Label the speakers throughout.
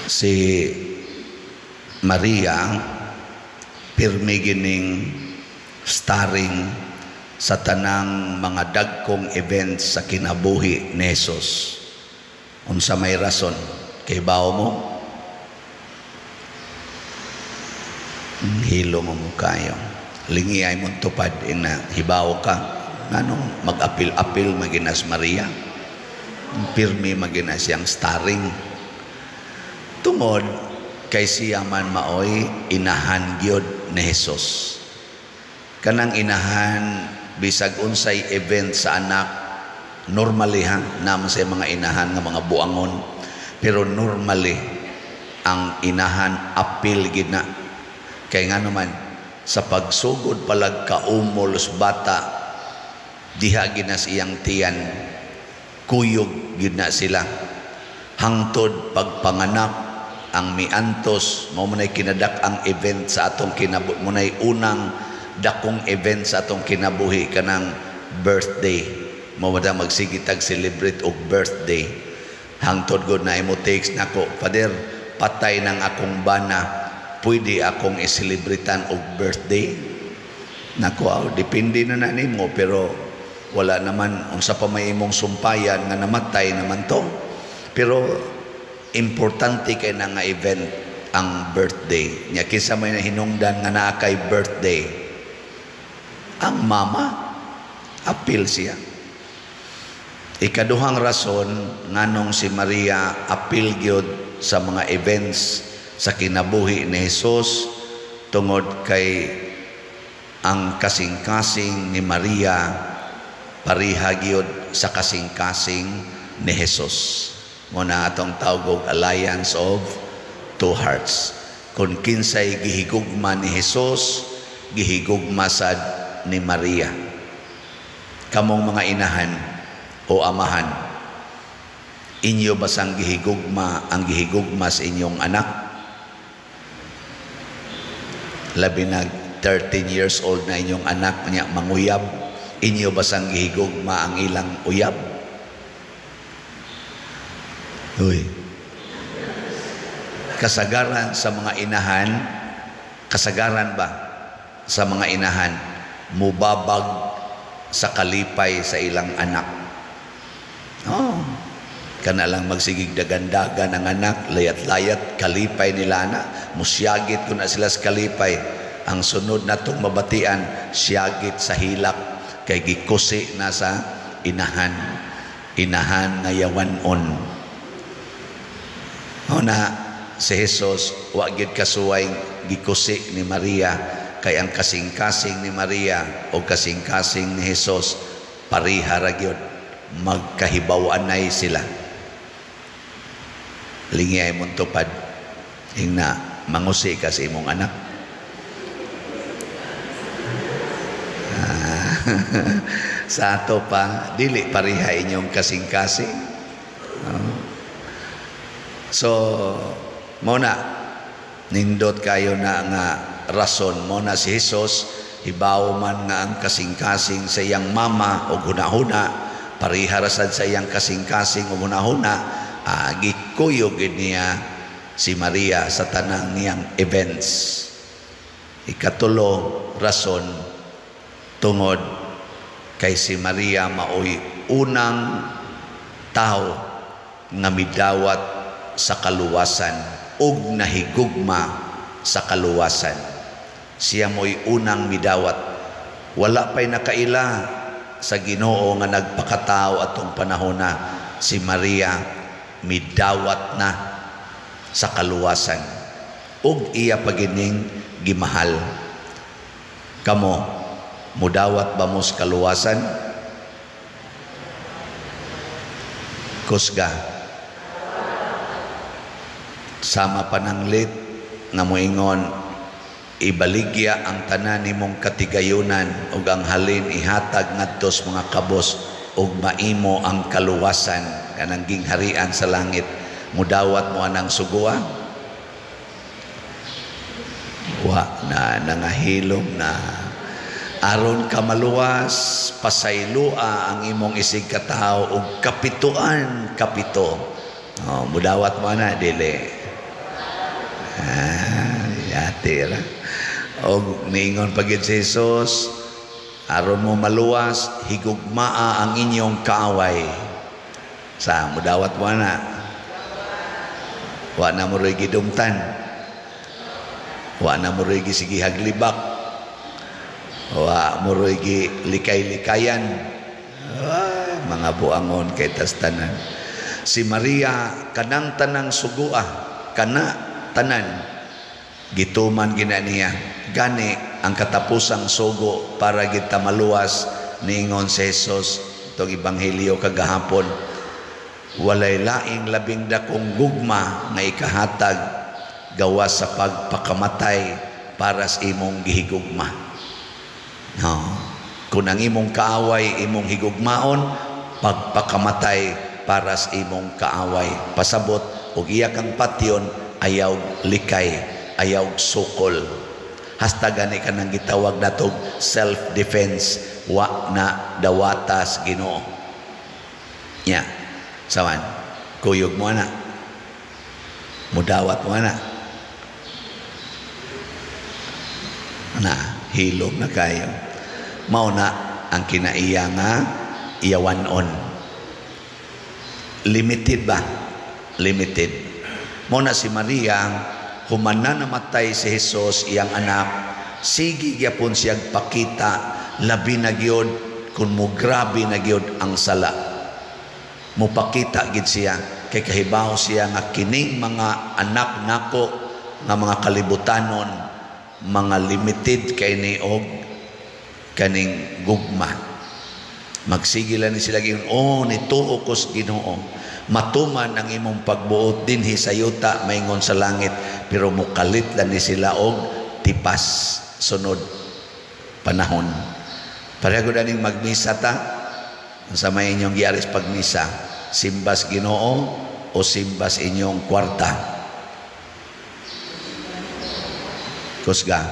Speaker 1: Si Maria pirmi gining starring sa tanang mga dagkong events sa kinabuhi ni Jesus. Unsa may rason? Kay bao mo? Hilo mo mo kayo. Lingi ay mong tupad ina hibaw ka. Nganong mag-apil-apil maginas Maria? Pirmi maginas siyang starring. Tungod kay siya man maoy inahan gyud ni Jesus. Kanang inahan bisag unsay event sa anak, normally ha, naman sa mga inahan nga mga buangon, pero normally ang inahan apil gid na. Kay nga naman sa pagsugod palag kaumol sa bata, diha gid na sa iyang tiyan, kuyog gid na sila hangtod pagpanganak. Ang miantos mao man ay kinadak ang event sa atong kinabuhi, mo nay unang dakong event sa atong kinabuhi, kanang birthday. Mao man magsige tag celebrate og birthday. Hangtod gud na imo text nako, "Father, patay nang akong bana, pwede akong iselebritan og birthday?" Nako, aw, depende na na nimo, pero wala naman unsa pa may imong sumpayan nga namatay naman to. Pero importante kay na nga event ang birthday. Nya kinsa may nahinungdan nga naa kay birthday? Ang mama, apil siya. Ikaduhang rason nganong si Maria apil gyud sa mga events sa kinabuhi ni Jesus, tungod kay ang kasing-kasing ni Maria pareha gyud sa kasing-kasing ni Jesus. Mo na atong tawag og alliance of two hearts. Kung kinsay gihigugma ni Jesus, gihigugma sad ni Maria. Kamong mga inahan o amahan, inyo basang gihigugma ang gihigugma sa inyong anak? Labi nag 13 years old na inyong anak niya manguyab, inyo basang gihigugma ang ilang uyab? Uy. Kasagaran sa mga inahan, kasagaran ba sa mga inahan, mubabag sa kalipay sa ilang anak. Oh, kana lang magsigig dagandagan ang anak, layat-layat, kalipay nila na, musyagit ko na sila sa kalipay. Ang sunod na itong mabatian, siyagit sa hilak, kay gikusi na sa inahan. Inahan nga yawanon. O na, si Jesus, wa gyud kasuway gikusi ni Maria, kay ang kasing-kasing ni Maria o kasing-kasing ni Jesus, pareha ra gyud, magkahibaw-anay sila. Lingi ay mong tupad, ingna, mangusi ka sa imong anak. Sa ato pa, dili pareha inyong kasing-kasing. Oh. So, mo na, nindot kayo na nga rason. Mo na si Jesus, hibaw man nga ang kasing-kasing sa iyang mama o hunahuna, pareha ra sad sa iyang kasing-kasing o hunahuna, gikuyog niya si Maria sa tanang niyang events. Ikatulo rason, tungod kay si Maria maoy unang tao nga midawat sa kaluwasan ug nahigugma sa kaluwasan. Siya mo'y unang midawat. Wala pa'y nakaila sa Ginoo nga nagpakatao atong panahona. Si Maria midawat na sa kaluwasan ug iya pagining gimahal. Kamo, mudawat ba mo sa kaluwasan? Kusga. Sama pananglit nga moingon, ibaligya ang tanan nimong katigayunan ug ang halin ihatag ngadto sa mga kabos ug maimo ang kaluwasan kanang gingharian sa langit. Mudawat mo anang suguan? Wa na, nangahilom na. Aron ka maluwas, pasaylua ang imong isig katawo og kapituan kapito Oh, mudawat mo na dili. Ah, yati ra. Og niingon pa gid si Jesus, aron mo maluwas, higugmaa ang inyong kaaway. Sa mudawat mo na. Wa na mo ro'y gidumtan. Wa na mo ro'y gisigihag libak. Wa mo ro'y likay-likayan. Ay, mga buangon kay tas tanan. Si Maria kanang tanang sugua, kana tanan gituman gina niya. Gani ang katapusang sugo para kita maluwas, niingon si Jesus itong ebanghelyo kagahapon, walay laing labing dakong gugma nga ikahatag gawas sa pagpakamatay para sa imong gihigugma. No. Kung ang imong kaaway imong higugmaon, pagpakamatay para sa imong kaaway. Pasabot og iya kang patyon, ayaw likay, ayaw sukol. Hasta gani kanang gitawag natog self-defense, wa na dawatas Ginoo. Nya, sawan, kuyog mo na. Mudawat mo na. Na, hilom na kayo. Mao na ang kinaiya nga iyawanon. Limited ba? Limited. Mao na si Maria, human na namatay si Jesus iyang anak, sige gyapon siyang pakita, labi na gyud kung mo grabe na gyud ang sala. Mupakita gid siya kay kahibaw siya nga kining mga anak nako nga mga kalibutanon, mga limited kay ni og kaning gugma. Magsige lang ni sila giyon, oh, nituo ko sa Ginoo. Matuman ang imong pagbuot dinhi sa yuta maingon sa langit, pero mukalit lang ni sila og tipas sunod panahon. Pareho aning magmisa ta sa may inyong giaris pagmisa, simbas Ginoo o simbas inyong kwarta? Kusga.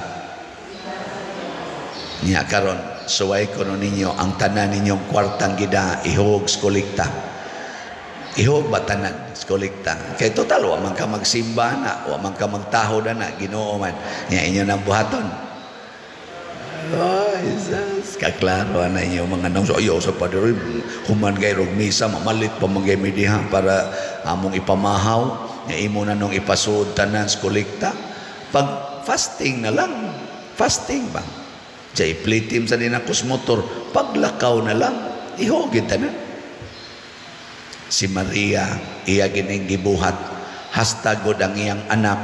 Speaker 1: Niya karon suway kuno ninyo ang tanan ninyong kwartang gida ihog sa kolekta. Ihog ba tanan sa kolekta? Kay total wa man ka magsimba na, wa man ka magtahod na, Ginoo man. Niya inyo nang buhaton. Ay, Jesus. Kaklaro na inyo mga nang so ayaw sa padre, human kay rog misa, mamalit pa man kay mi diha para among ipamahaw. Niya imo na nung ipasuod tanan sa kolekta. Pag fasting na lang, fasting ba? Sa iplitim sa dinakos motor, paglakaw na lang, ihogin tanan. Si Maria, iya gining gibuhat, hasta god ang iyang anak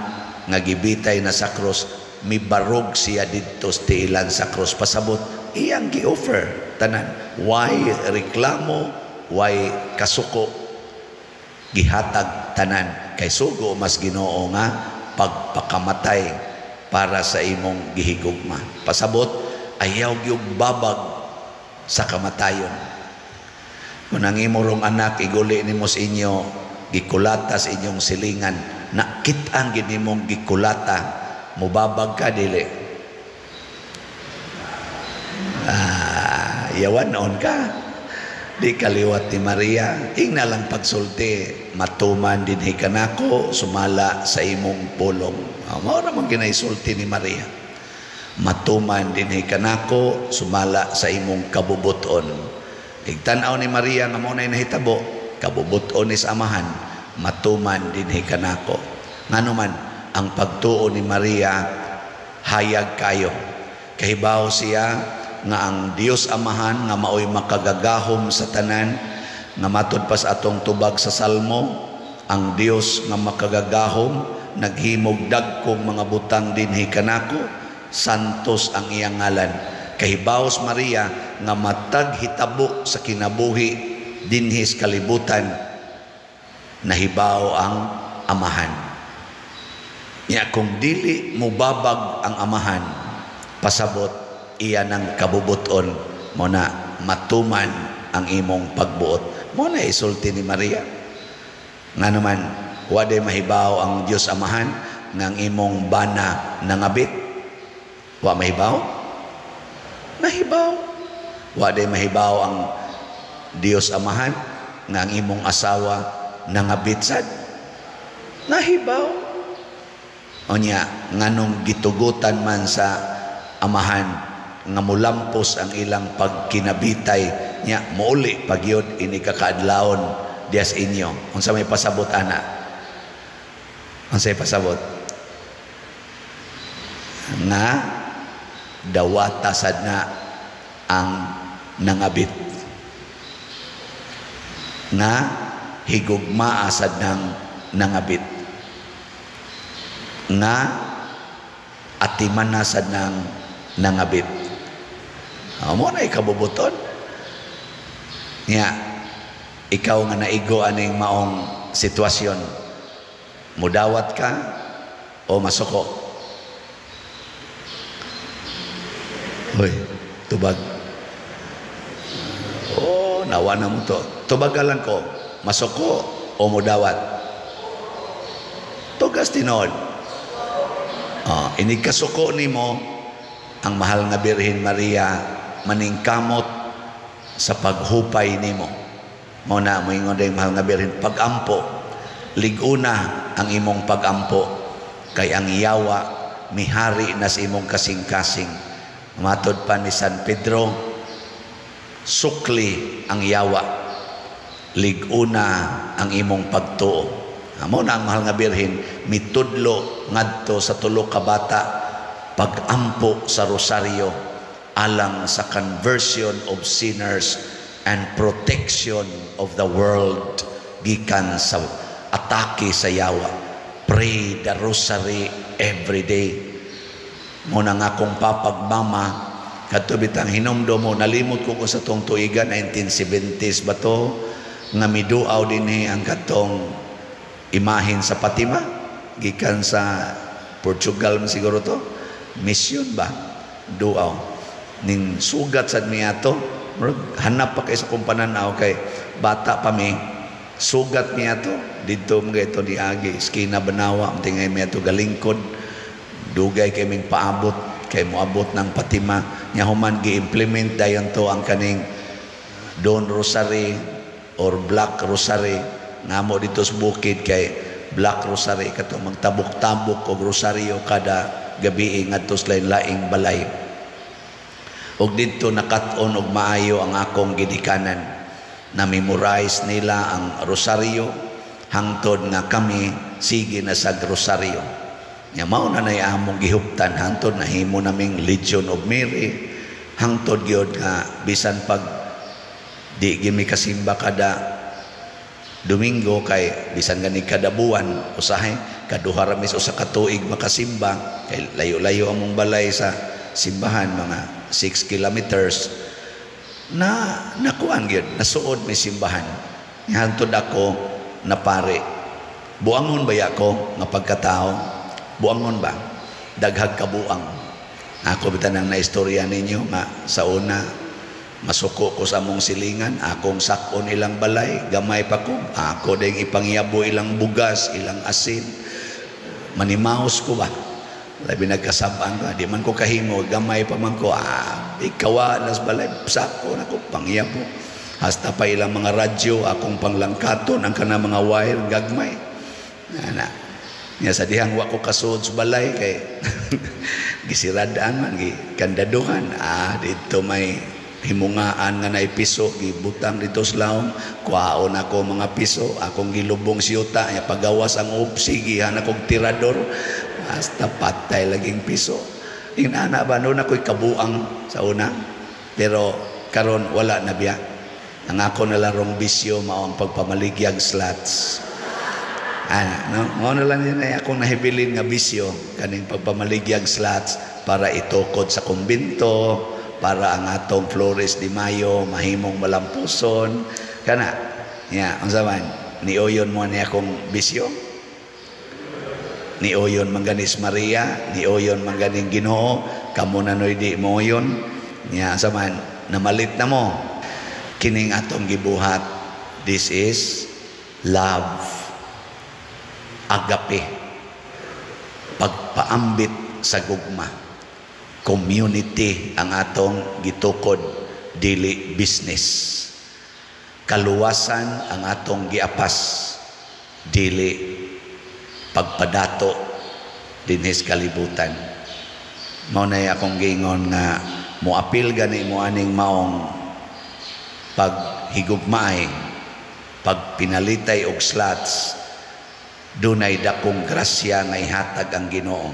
Speaker 1: nga gibitay na sa krus, mibarog siya didto sa tiilan sa krus. Pasabot, iyang gi-offer tanan. Why reklamo, why kasuko, gihatag tanan. Kay sugo mas Ginoo nga pagpakamatay para sa imong gihigugma. Pasabot, ayaw gyud babag sa kamatayon. Kung ang imong anak iguli nimo sa inyo, gikulata sa inyong silingan, nakit-ang gid nimong gikulata, mubabag ka dili? Ah, yawan noon ka. Di kaliwat ni Maria, ingna lang pagsulti, matuman dinhi kanako, sumala sa imong pulong. Ah, mao ra man ginaisulti ni Maria. Matuman dinhi kanako, sumala sa imong kabubuton. Igtan-aw ni Maria nga mao nay nahitabo, kabubuton ni sa amahan, matuman dinhi kanako. Ngano man ang pagtuo ni Maria hayag kayo. Kahibaw siya nga ang Dios Amahan nga maoy makagagahom sa tanan, nga matud pa sa atong tubag sa Salmo, ang Dios nga makagagahom naghimog dagkong mga butang dinhi kanako, santos ang iyang ngalan. Kahibaw Maria nga matag hitabo sa kinabuhi dinhi sa kalibutan, nahibaw ang Amahan. Nya kung dili mubabag ang Amahan, pasabot iya ng kabubuton mo na matuman ang imong pagbuot. Mo na isulti ni Maria. Nga naman, waday mahibaw ang Dios Amahan nga ang imong bana nangabit. Wa mahibaw? Nahibaw. Waday mahibaw ang Dios Amahan nga ang imong asawa Nangabit sad? Nahibaw. Unya, nganong gitugutan man sa amahan nga mulampos ang ilang pagkinabitay nya mouli pagyud ini kakaadlawon dias inyo? Unsa may pasabot ana? Unsa may pasabot? Nga dawata sad na ang nangabit, nga higugmaa sad ng nangabit, nga atiman na sad ng nangabit. Mo na ikabubuton nya. Ikaw nga naigo aning maong sitwasyon, mudawat ka o masuko? Hoy, tubag. Oh, nawa na mo to. Tubagalan ko, masuko o mudawat? Tugas tinuod. Oh, ini kasuko nimo ang mahal nga Birhen Maria maningkamot sa paghupay nimo. Mao na moingon dayong mahal nga Birhen, pagampo, liguna ang imong pagampo kay ang yawa mihari na sa imong kasing-kasing. Matod pa ni San Pedro, sukli ang yawa, liguna ang imong pagtuo. Amo na ang mahal nga Birhen mitudlo ngadto sa tulo ka bata pagampo sa rosaryo alang sa conversion of sinners and protection of the world gikan sa atake sa yawa. Pray the rosary every day. Muna nga akong papagmama kadto bitang hinumdum mo, nalimot ko sa tong tuigan, 1970s ba to, nga miduaw dinhi ang katong imahin sa Fatima gikan sa Portugal man siguro to, mission ba, duaw ning sugat sad mi ato. Hanap pa kay sa akong pananaw kay bata pa mi. Sugat mi ato didto mga ito diagi eskina Banawa tingay mi ato galingkod, dugay kay ming paabot kay moabot ng Fatima nya. Human gi-implement dayon to ang kaning Don Rosary or Black Rosary ngamo dito sa bukid, kay Black Rosary kato magtabok-tabok og rosaryo kada gabi ngadto sa lain-laing balay. Og didto nakat-on og maayo ang akong gidikanan. Na memorize nila ang rosaryo hangtod nga kami sige na sa rosaryo. Nya mao na nay among gihuptan hangtod nahimo naming Legion of Mary, hangtod gyud nga bisan pag di gyud mi kasimba kada Domingo, kay bisan gani kada buwan usahay kaduha ra mi sa usa ka tuig makasimba, kay layo-layo among balay sa simbahan, mga 6 kilometers na nakuan gyud, nasuod may simbahan. Hangtod ako napare. Buangon ba ako nga pagkatao? Buangon ba? Daghag kabuang. Ako bitan ang naistorya ninyo nga sa una masuko ko sa among silingan, akong sakon ilang balay, gamay pa ko, ako ding ipangyabo ilang bugas, ilang asin. Manimaos ko ba? Labi nagkasabaan ko, di man ko kahimo, gamay pa man ko, ikawa nas balay, sako na ko, pangyabo. Hasta pa ilang mga radyo, akong panglangkaton, ang kana mga wire, gagmay. Ana. Nga sa dihang wa ko kasuod sa balay, kay gisiradaan man, gikandaduhan. Dito may himungaan nga naay piso, gibutang dito sa laom, kuhaon ako mga piso, akong gilubong siyuta, ya pagawas ang upsi, gihan akong tirador, hasta patay laging piso. Inana ba, noon ako'y kabuang sa una, pero karon wala na biya. Ang ako nalarong bisyo mao ang pagpamaligyag slots. Ana, no? Mao na lang yun ay akong nahibilin nga bisyo, kaning pagpamaligyag slots para itukod sa kumbinto, para ang atong Flores de Mayo mahimong malampuson kana. Nya unsa man nioyon mo ni akong bisyo, nioyon man ganis Maria, nioyon man ganing Ginoo, kamo na noy di moyon. Nya unsa man namalit na mo kining atong gibuhat. This is love, agape, pagpaambit sa gugma. Community ang atong gitukod, dili business. Kaluwasan ang atong giapas. Dili pagpadato dinhi sa kalibutan. Mao na akong giingon nga moapil gani mo aning maong paghigugmaay, pagpinalitay og slots, dunay dakong grasya nga ihatag ang Ginoo.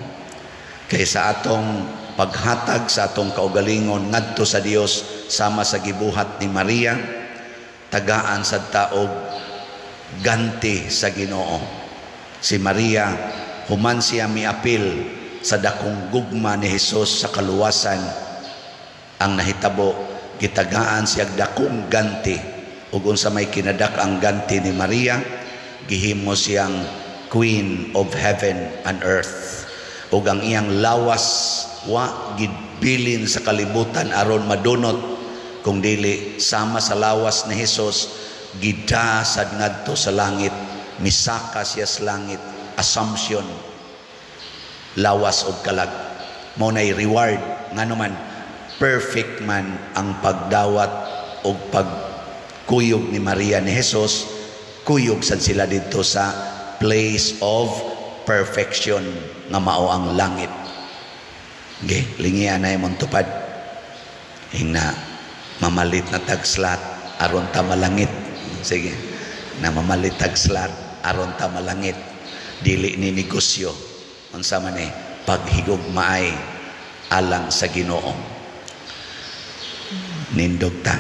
Speaker 1: Kay sa atong paghatag sa atong kaugalingon ngadto sa Dios sama sa gibuhat ni Maria, tagaan sad ta og ganti sa Ginoo. Si Maria, human siya miapil sa dakong gugma ni Hesus sa kaluwasan, ang nahitabo, gitagaan siya dakong ganti. Ug unsa may kinadak ang ganti ni Maria? Gihimo siyang Queen of Heaven and Earth. Ug ang iyang lawas wa gibilin sa kalibutan aron madunot, kung dili sama sa lawas ni Hesus, gida sad ngadto sa langit. Misaka siya sa langit, assumption, lawas og kalag. Mao nay reward. Ngano man, perfect man ang pagdawat og pagkuyog ni Maria ni Jesus, kuyog sad sila didto sa place of perfection nga mao ang langit. Okay, lingian na imong tupad. Hingna mamalit na tag slot aron ta malangit. Sige, na mamalit tag slot aron ta malangit. Dili ni negosyo. Unsa man eh, paghigugmaay alang sa Ginoo. Nindog ta.